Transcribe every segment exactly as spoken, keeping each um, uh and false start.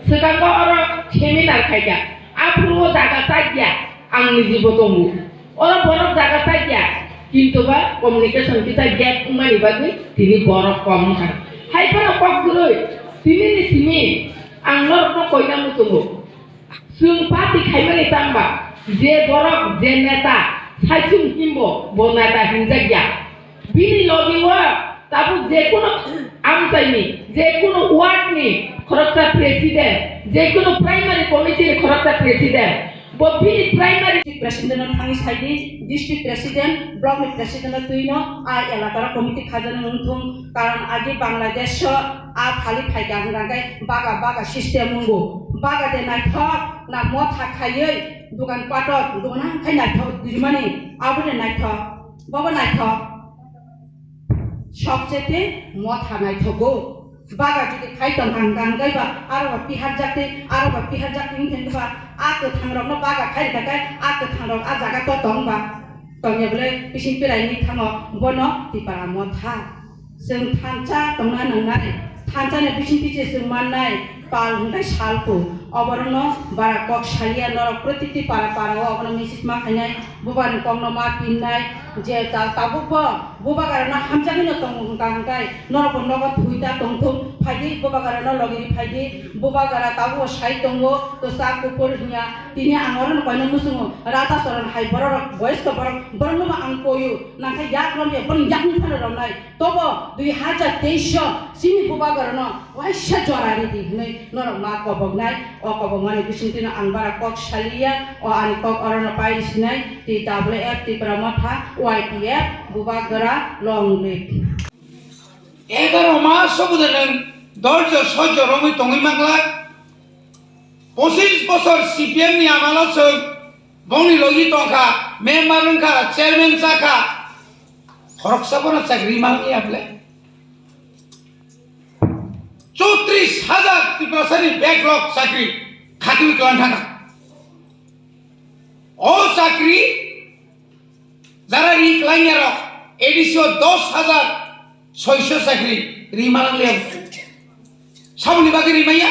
Swkango oro seminar khaikha, aphuru o jaga chakya, ang nijibo tongo. Oro borok jaga chakya, kintu ba communication kisa gap wngmani bagwi tini borok kom wngkha. Hai phano kok kwrwi, tini ni simi ang norokno koina muchungo. Chwng party khaimani tangba, je borok, je neta, saichung himbo, bo neta hinjakya. Bini logi o tabuk je kunu amchaini, je kunu ward ni khoroksa president, je kunu primary committee ni khoroksa president, bo bini primary president no thangwi saidi, district president, block ni president no twino a elaka o committee khajana wngthung, karon agi Bangladesh o a phali phaikha hwnkha khe baga baga system wngo, baga de naithok na motha khaiwi dukan pator dukan khai naithok dirmani abo de naithok. Bobo naithok. Sobchete motha naithogo. Baga jodi khai tong hang hang kaiba aro ba pihar jakti, aro ba pihar jakti wngkhe ba a kwthang rokno baga khai rikha khe a kwthang rok a jaga to tong ba. Tongya bole bising peraini thango bono Tipra motha. Chwng thansa tongna nangnai. Thansa ni bising twi se chwng mannai. Pal hwnkhe salku. Oborokno bara kok saliya norok protiti para para o obono message ma khainai. Bubani kokno ma pinnai. Je ta-, tabukbo bubagarano hamjagwino tongo hwnkha hwnkhe norokbo nogo thwi ta tongthung. Phaidi bubagarano logiri phaidi. Bubagara tabukbo sai tongo kwchak kuphur hwnya. Tini ang orono koino muchungo Radha Charan hai bororok boyosko borok boroknobo ang koiyo. Nangkhe yak romya borok yakni phano romnai. Tobo dui hazar teis o chini bubagarano waisa jora ridi hwnwi norok ma koboknai. O kobokmani bisingtwino ang bara kok saliya, o ani kok orono pai sinai, T W F, Tipra Motha, Y P F, bubagra, long live. Egaroh mas sobude nwng dorjo sojjo romwi tongwi mangla. Pochis bosor C P M ni amalo chwng bongni logi tongkha, member wngkha, chairman chakha. Khoroksa bono chakri mangya bole. Chotris hajar Tiprasani backlog chakri khatiwi tlang thangkha. O chakri jara ri klangya rok A D C o dos hajar soiso chakri ri malang le. Saboni bagwi ri maya?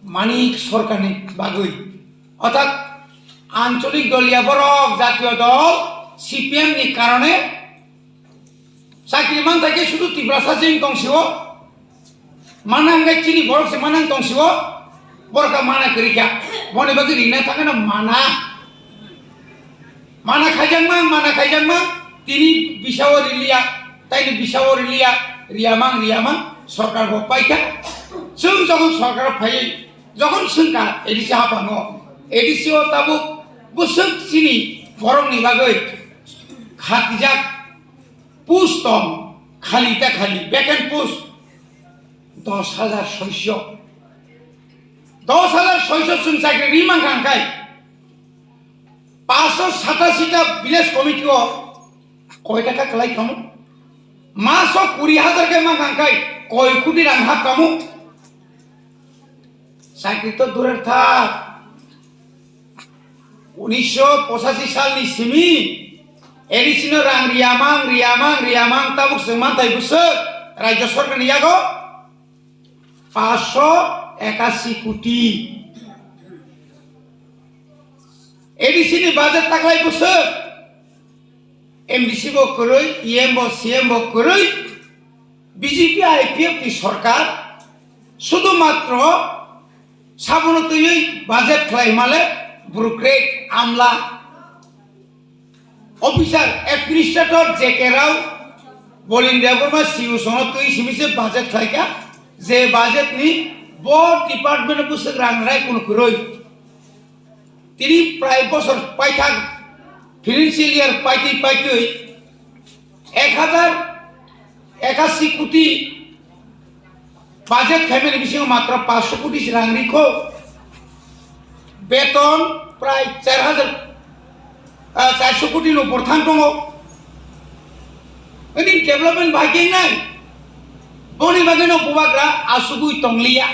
Manik Sorkarni bagwi, orthat ancholik doliya borok, jatiyo dol, C P M ni karone chakri manthaikhe sudu Tiprasa jeng tongsio, mana hwnkhe chini borok se mana tongsio, borok khe mana kwrwikha, boni bagwi rina thangkheno mana. Mana khaijakma, mana khaijakma, tini bisao riliya, taini bisao riliya, riyamang, riyamang, sorkar bo paikha. Chwng jokhon sorkar phaiwi, jokhon swngkha A D C haphango, A D C o tabuk bwswk chini borokni bagwi khatijak post tong, khali ta khali, vacant post dos hajar soiso. Dos hajar soiso chwng chakri ri mankha hwnkhai, paanso satasi ta village committee o koi taka kwlai khamu? Maso kuri hajar khe mankha hwnkhai koi koti rang hap khamu? Chakri to durer thak. Unisho pochashi salni simi A D C no rang riyamang, riyamang, riyamang, tabuk chwng manthai bwswk rajya sorkarni yago paanso ekashi koti. A D C ni budget taklai bwswk M D C bo kwrwi, E M bo, C M bo kwrwi, B J P I P F ni sorkar sudu matro sabono twiwi budget khlai male bureaucrat, amla, officer, administrator, J K Rao, Bolin Debbarma, C U sono twi simi se budget khlaikha, je budget ni bo department o bwswk rang rai kunu kwrwi. Tini prai bosor paithak financial year paitwi paitwi ek hajar ekashi koti budget khaimani bisingo matro paanso koti se rang rikho. Beton prai char hajar, ah, charso koti ni upor thang tongo. Ini development bai khe nai. Boni bagwi no bubagra asugwi tongliya.